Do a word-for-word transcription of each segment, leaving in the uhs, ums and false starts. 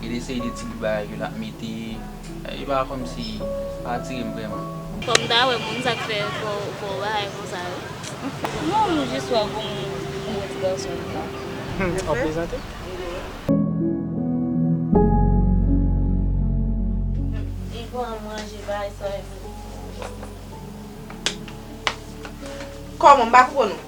Li eseye de ti bout bagay ke l ap mete, e pa kòmsi sa atire m vrèman. Fò m ta wè moun sa k fè fò fò bagay konsa yo. Non, m jis wè gon gon ti gason li la. Hmm, w ap plezante? Li ban m manje bagay sa yo. Kòman m pa konprann ou?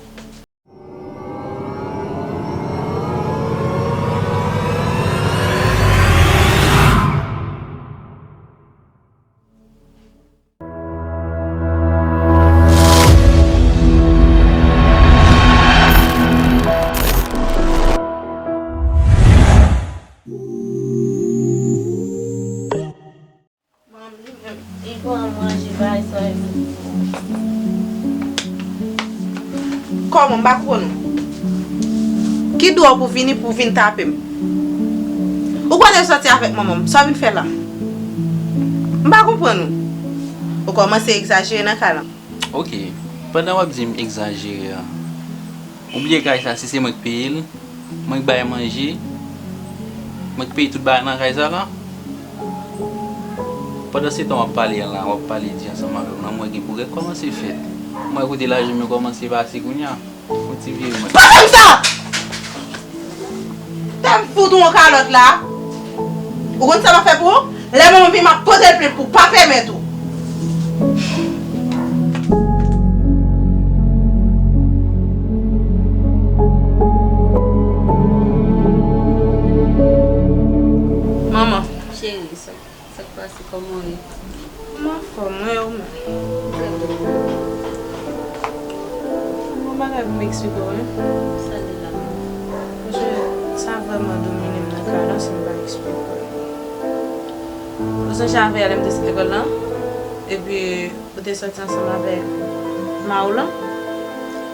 Kòman m pa konprann ou? Ki dwa w pou vini pou vin tape m? Ou kwè lè w sòti avèk manman m, sa w vin fè la? M pa konprann ou. Ou kòmanse egzajere nan kay la. Ok, pandan w ap di m egzajere a, ou bliye kay sa si se mwen k peye l? Mwen k bay manje, mwen k peye tout bagay nan kay sa la. Pandansetan w ap pale an la, w ap pale di ansanm avè m lan, m wè gen pwogrè k kòmanse fèt. M wè kote lajan m yo kòmanse pase kounye a. Yon ti vye mwen. Pa fè m sa! Tè m fout ou yon kalòt la. Ou konn sa m ap fè pou ou? Lè manman vini m ap pote l plent pou w pa pèmèt ou. Manman. Cheri, sa k pase, kòman w ye? M anfòm, mwen, ou menm? Trè byen. Gon bagay pou m eksplike w, wi. Sa li la? Paske sa vrèman domine m nan kay la, si m pa eksplike w. Ou sonje avè yè lè m te sot lekòl la? Epi ou te sòti ansanm avèk mari w lan?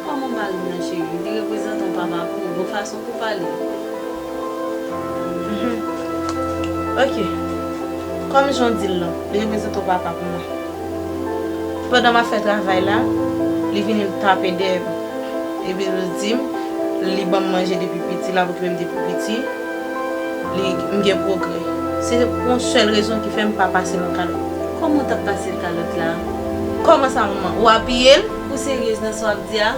Kòman mari m nan, cheri? Li reprezante yon papa pou ou, gon fason pou w pale. Mhm. Ok. Kòm jan w di l lan, li reprezante yon papa pou mwen. Pandan m ap fè travay la, li vini l tape dèyè m. Epi l di m, li ban m manje depi piti, l ap okipe m depi piti. Li, m gen pwogrè. Se pou yon sèl rezon ki fè m pa pase l yon kalòt. Kòman w t ap pase l kalòt la? Kòman sa, manman? Ou apiye l? Ou seryez nan sa w ap di a?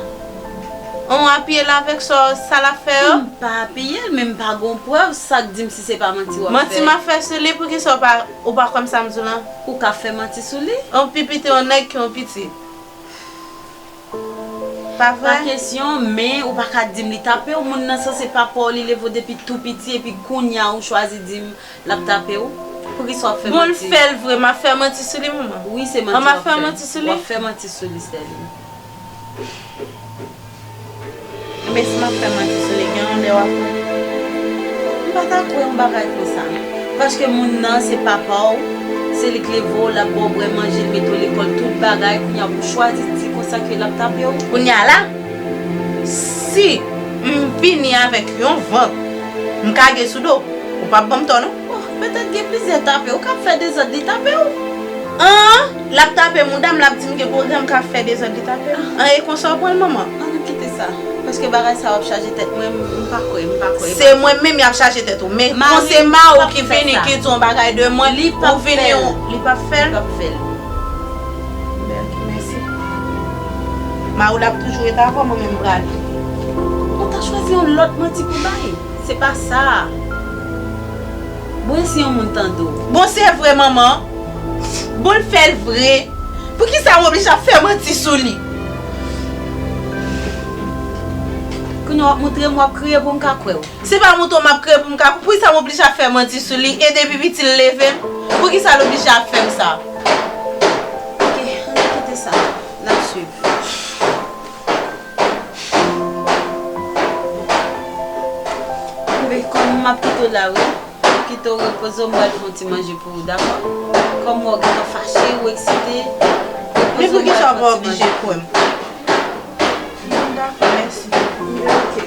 An, w apiye l avèk sa, sa l ap fè yo? M pa apiye l, men m pa gon prèv. Sa k di m si se pa manti w ap fè? Manti m ap fè sou li, poukisa w pa, ou pa kwè m sa m di w lan? Ou ka fè manti sou li? An, pipiti yon nèg ki yon pitit. Pa vre? Pa kesyon, men ou pa ka di m li tape w. Moun nan sanse papa w, li leve w depi tou piti, epi kounye a ou chwazi di m l ap tape w. Poukisa w ap fè manti? Bon, l fè l vre, m ap fè manti sou li, manman. Wi, se manti w ap fè. An, m ap fè manti sou li? W ap fè manti sou li, Sterline. Men si m ap fè manti sou li, gen yon lè w ap kwè. M pa ta kwè yon bagay konsa. Paske moun nan se papa w, se li k leve w, l ap ba w bwè manje, l mete w lekòl, tout bagay, kounye a pou w chwazi di konsa ke l ap tape w. Kounye a la, si m vini avèk yon vant, m kage sou do w, ou p ap ban m tò non. Bon, petèt gen plizyè tape w k ap fè dezòd, li tape w. An, l ap tape mouda m, l ap di m gen pwogram k ap fè dezòd, li tape m. An, e konsa w pran l, manman? An, nou kite sa. Paske bagay sa w ap chaje tèt mwen, m pa kwè, m pa kwè. Se mwen menm y ap chaje tèt ou. Men kon se mari w ki vini ki di yon bagay de mwen, ou vini yon, li p ap fè l? Li p ap fè l. Ben, ok, mèsi. Mari w la ap toujou ret avè w, mwen menm m prale. Ou ta chwazi yon lòt manti pou bay. Se pa sa. Bon, e si yon moun tande w? Bon, se vre, manman. Bon, l fè l vre. Poukisa m oblije ap fè manti sou li? Kounye a w ap montre m w ap kriye pou m ka kwè w. Se pa montre w m ap kriye pou m ka kwè w. Poukisa m oblije ap fè manti sou li? E depi piti l leve m? Poukisa l oblije ap fè m sa? Ok, ann kite sa. N ap swiv. Enben, kòm m ap kite w la, wi. Kite w repoze w, m pral fè yon ti manje pou ou, dakò? Kòm m wè w gentan fache, ou eksite, repoze w, m pral fè yon ti manje pou ou. Men poukisa w pa oblije kwè m? Bon, dakò, mèsi. Ok.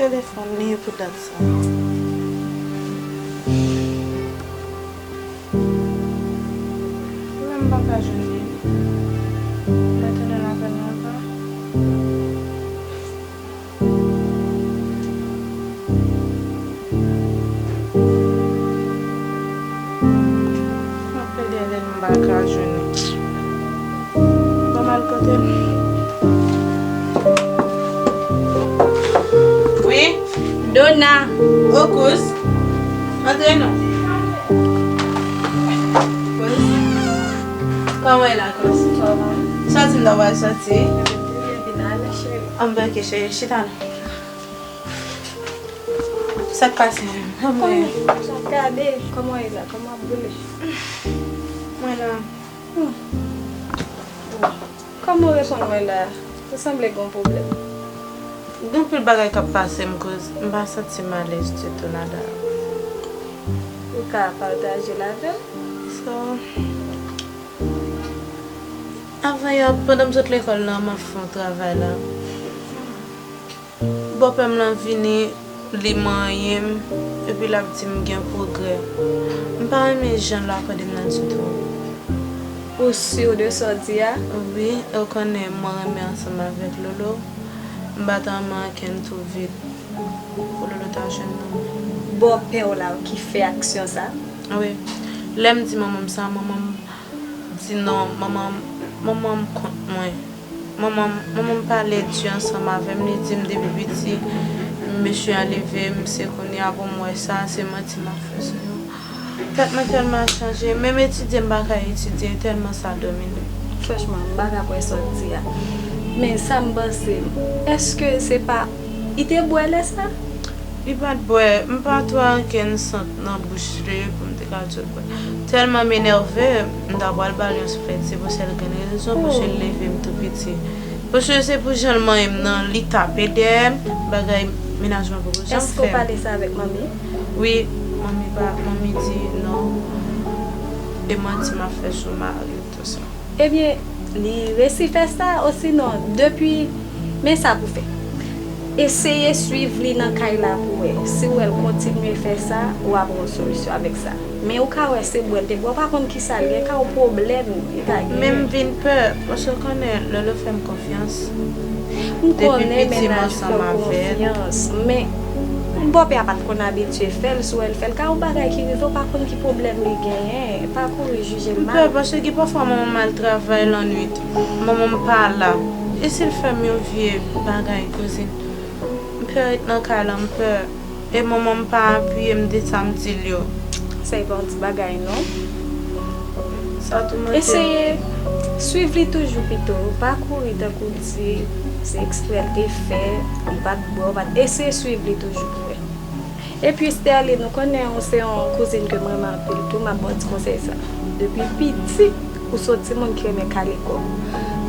Telefòn li pou dat sa. Menm m pa ka jwenn li. M pa tande l apèl non sa. M ap plede rele l, m pa ka jwenn li. Ban m al kote l. Wi. Dona. O, kouz. Antre non. Kouz. Kòman w ye la, kouz? Sòti m ta pral sòti. Vin ale, cheri. Anben, ok, cheri, chita non. Sa k pase? Kòman w ye? Kòman, gade, kòman w ye la? Kòman w ap boule? Mwen la. Hmm. Kòman w reponn mwen la? Ou sanble gen yon pwoblèm. Gen anpil bagay k ap pase m, kouz m pa santi m alèz ditou, nada. Ou ka pataje l avè m? So, avanyè, pandan m sot lekòl la, m ap fè yon travay la. Bòpè m lan vini, li manyen m, epi l ap di m gen pwogrè. M pa renmen jan l akòde m nan ditou. Ou si de sa w di a? Wi, ou konnen mwen renmen ansanm avèk Lolo. M pa t renmen ankenn tou vit pou Lolo ta jwenn nan mwen. Bòpè w la ki fè aksyon sa? Wi. Lè m di manman m sa, manman m di non, manman m, manman m kont mwen. Manman m, manman m pale di ansanm avè m, li di m depi piti, mesye a leve m, se kounye a pou m wè sa, se manti m ap fè sou yo. Tèt mwen tèlman ap chanje, menm etidye m pa ka etidye, tèlman sa domine m. Franchman, m pa ka kwè sa w di a. Men sa m panse, èske se pa, li te bwè lè sa? Li pa t bwè, m pa t wè ankenn sant nan bouch li pou m te ka di l bwè. Tèlman m enève, m ta pral ba l yon souflèt, se pou sèl grenn rezon, paske l leve m tou piti. Paske se pou jan l manyen m nan, li tape dèyè m, bagay mennaj mwen poko janm fè m. Èske w pale sa avèk manmi? Wi, manmi pa, manmi di non, e manti m ap fè sou mari m, tou sa. Ebyen, li resi fè sa, osinon, depi, men sa pou fè. Eseye swiv li nan kay la pou wè. Si w wè l kontinye fè sa, w a pran yon solisyon avèk sa. Men ou ka wè se bwè l te bwè, ou pa konn kisa l gen, ka yon pwoblèm li ka genyen. Men m vin pè, paske w konnen, Lolo fè m konfyans. M konnen mennaj fè w konfyans, men bòpè a pa t konn abitye fè l, si w wè l fè l, ka yon bagay ki rive, ou pa konn ki pwoblèm li genyen, pa kouri jije l mal. M pè paske gen pafwa manman m al travay lannwit, manman m pa la. E si l fè m yon vye bagay, kouzin? M pè ret nan kay la, m pè. E manman m pa apiye m de sa m di l yo. Sa e pa yon ti bagay, non. Sa tou mete. Eseye swiv li toujou pito. Pa kouri tankou di se eksprè l te fè, li pa t bwè, ou pa t, eseye swiv li toujou pou wè. Epi Sterline, ou konnen ou se yon kouzin ke m renmen anpil tou, m ap ba w ti konsèy sa. Depi piti, ou se yon timoun ki renmen kale kò w.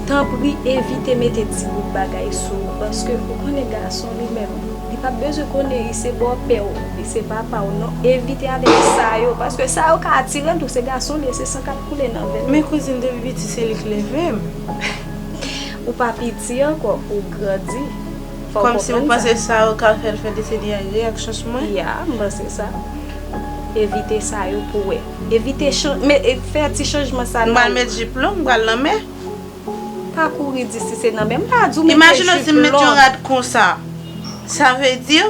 Tanpri, evite mete ti bout bagay sou ou, paske ou konnen gason li menm, li p ap bezwen konnen li se bòpè w, li se papa w, non. Evite avèk sa yo, paske sa yo ka atire l tou, se gason li ye, se san k ap koule nan venn li. Men kouzin, depi piti, se li k leve m. Ou pa piti ankò, ou grandi. Fò w konprann sa. Kòmsi ou panse sa yo ka fè l fè de seri de reyaksyon sou mwen? Ya, m panse sa. Evite sa yo pou wè. Evite chan-, men, e, fè ti chanjman sa nan ou. M pral met jip long, m pral nan men. Pa kouri di si se nan men. M pa di w mete jip long. Imajine si m met yon rad konsa. Sa vle di,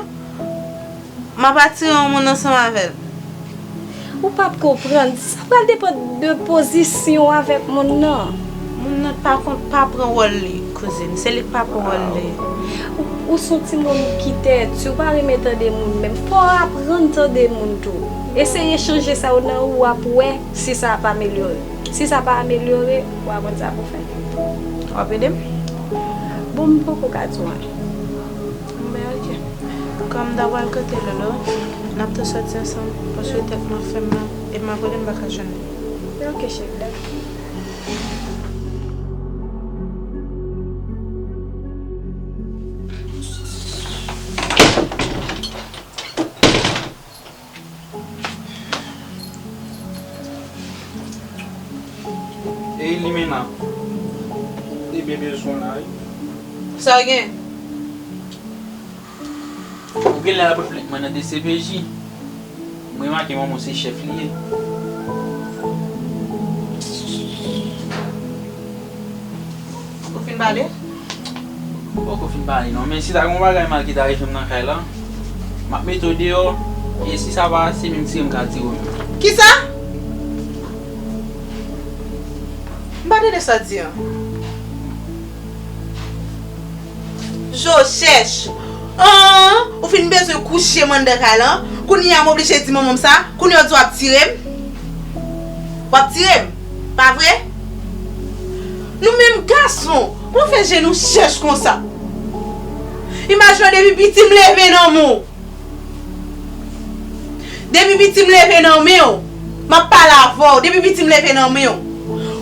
m ap atire yon moun ansanm avè l. Ou p ap konprann. Sa pral depann de pozisyon w avèk moun nan. Moun nan pa konn, pa pran wòl li, kouzin. Se li k pa pran wòl li. Ou, ou se yon timoun ki tèti, ou pa renmen tande moun menm. Fò w aprann tande moun tou. Eseye chanje sa yo nan ou, w ap wè si sa ap amelyore. Si sa pa amelyore, w aprann sa pou fè. W ap ede m? Bon, m poko ka di w anyen. Bon, ben, ok. Kòm m ta pral kote Lolo, n ap tou sòti ansanm, paske tèt mwen fè m mal, e m ap rele m pa ka jwenn li. Ok, cheri, dakò. E Limena, li byen bezwen w la, wi. Sa w gen? Ou genlè al pote plent mwen nan D C P J. M remake manman w se chèf li ye. Ou fin pale? M poko fin pale non, men si ta gen yon bagay mal ki ta rive m nan kay la, m ap mete w deyò, e si sa pa ase, menm tire m ka tire w menm. Kisa? M pa tande sa w di an. Jo chèch. An, ou fin bezwen kouche m anndan kay lan. Kounye a m oblije di manman m sa. Kounye a w di w ap tire m. W ap tire m. Pa vre? Nou menm gason, kòman fè je nou chèch konsa? Imajine w depi piti m leve nan men w. Depi piti m leve nan men w, m ap pale avè w. Depi piti m leve nan men w,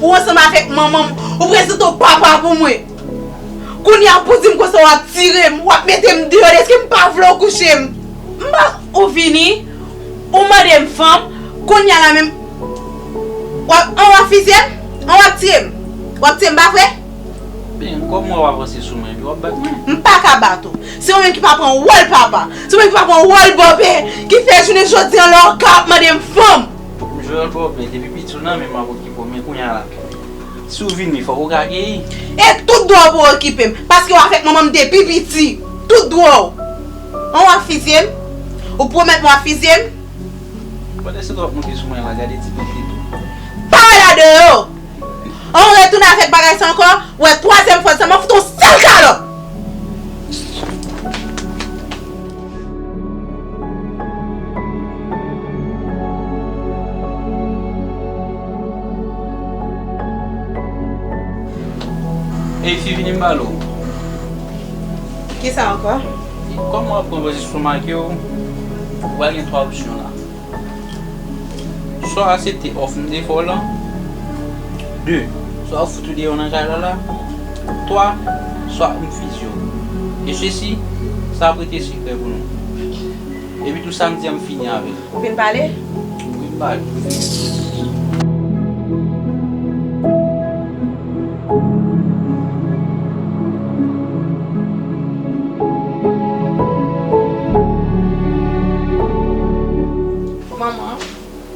ou ansanm avèk manman m, ou prezante w papa pou mwen. Kounye a pou di m konsa w ap tire m, w ap mete m deyò deske m pa vle w kouche m. M pa ou vini, ou mande m fanm, kounye a la menm, w ap, an w ap fizye m, an w ap tire m. W ap tire m, pa vre? Ben, kòm w ap avanse sou mwen, epi w ap bat mwen. M pa ka bat ou. Se ou menm ki pa pran wòl papa. Se ou menm ki pa pran wòl bòpè. Ki fè jounen jodi an la w ka ap mande m fanm. M jwe wòl bòpè depi piti w nan men m ap okipe w, men kounye a la, si w vini, fòk ou ka akeyi. E tout dwa w pou okipe m. Paske w avèk manman m depi piti. Tout dwa w. An w ap fizye m? Ou pwomèt mwen w ap fizye m? Pandan se tan w ap monte sou mwen la, gade ti penti tou. Pa wè ladan yo! An w retounen avèk bagay sa ankò, wè twazyèm fwa sa, m ap fout on sèl kalòt! Ey, fi, vini m pale w. Kisa ankò? Kòman w ap pran pozisyon make w, ou pral gen twa opsyon la. Swa w aksepte òf m te fè w lan. De, swa w fout ou deyò nan kay la la. Twa, swa m fizye w. E sesi, sa ap rete sekrè pou nou. Epi tou sa m di an m fini avè l. Ou fin pale? Wi, m pale. Manman.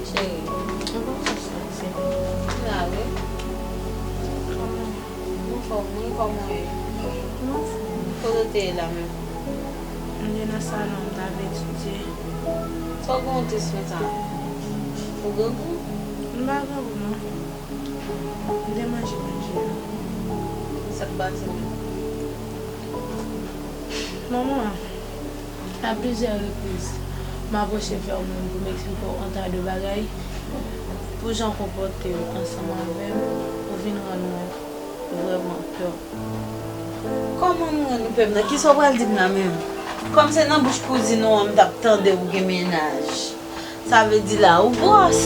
Cheri. Mwen pa konn sa, cheri. Ou la wi. Kòman? Mwen anfòm wi, kòman w ye? Mwen anfòm. Kote w te ye la menm? M te nan salon, m t ap etidye. Sa w gen w tris konsa? Ou grangou? M pa grangou non. M te manje manje a. Sa k pase menm? Manman, a plizyè repriz, m apwoche fè w menm pou m eksplike w yon ta de bagay. Pou jan w konpòte w ansanm avè m, ou vin rann mwen vrèman pè. Kòman m rann ou pè m nan? Kisa w pral di m la menm? Kòm se nan bouch kouzin ou an m t ap tande ou gen mennaj. Sa vle di la ou gwòs.